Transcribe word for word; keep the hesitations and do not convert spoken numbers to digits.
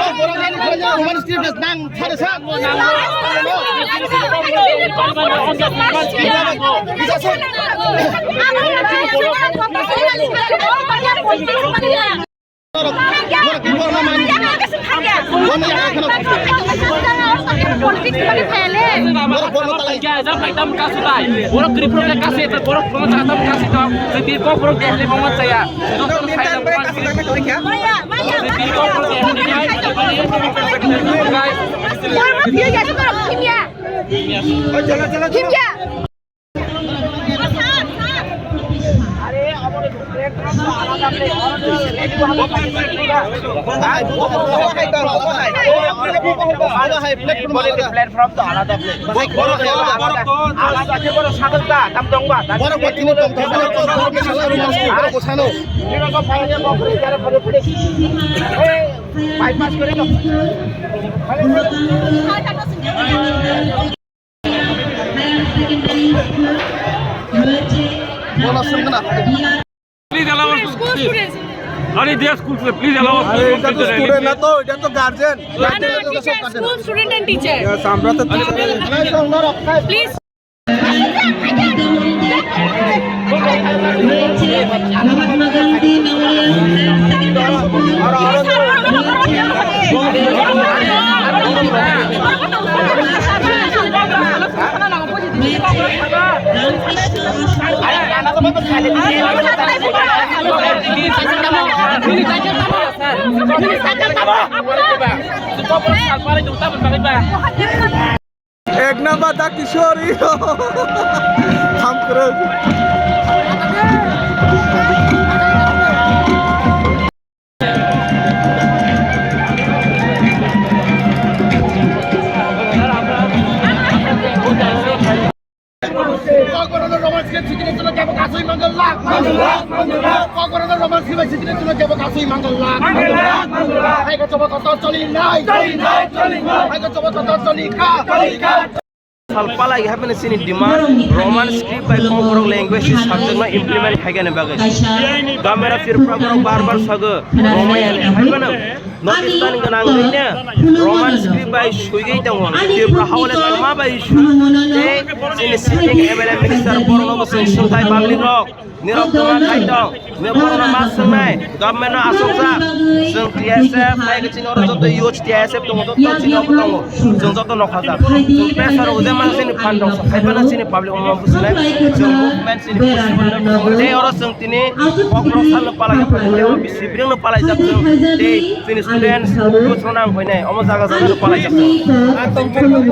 Roman script nang thare sa. Borok Tripura le kasi, borok kono jaga tam kasi tong. Jadi kok borok Delhi bongo saya. Platform to alada. Alada, alada. Borok bo tini tong tong, borok tong tong, borok bo salo. Bono swngna. Please allow us to speak. Are they school students? Please allow us to speak. আরে, এটা তো স্টুডেন্ট না তো, এটা তো guardian. না, না, teacher, school student and teacher. আমরা তো teacher. Please. Mahatma Gandhi memorial higher secondary school. Ramakrishna ashram. Ek number da Kishori. Hamkro. Kokborok no Roman script sitini chwla kebo kasui mangal lak. Kokborok no Roman script sitini chwla kebo kasui mangal lak. Hai ko choba kotor choli nai. Hai ko choba kotor choli ka. Sal palai hapheno chini demand Roman script bai Kokborok language ni subject no implement khaigani bagwi. Gamera Tripura borok bar bar sago Roman hai phano North Eastern gwnangwino Roman script bai suigwi tongo. Tripura hao le tongma bai su. Tei chini sitting M L A minister borokno bo chwng swngthai public rok. Nirok tongma khai tong. Nirok borokno ma swngnai. Government no asokjak. Chwng T S F hai khe chini oro joto youth T S F tongo, joto chini oro tongo. Chwng joto nokhajak. Chwng pressure o je mano chini phan rok hai phano chini public omo bujinai. Chwng movement chini festival no tei oro chwng tini Kokborok salno palai jak, tei oro bisi bwrwngno palai jak chwng. Tei chini students youth rok nang hoinai omo jaga jaga no palai jak chwng.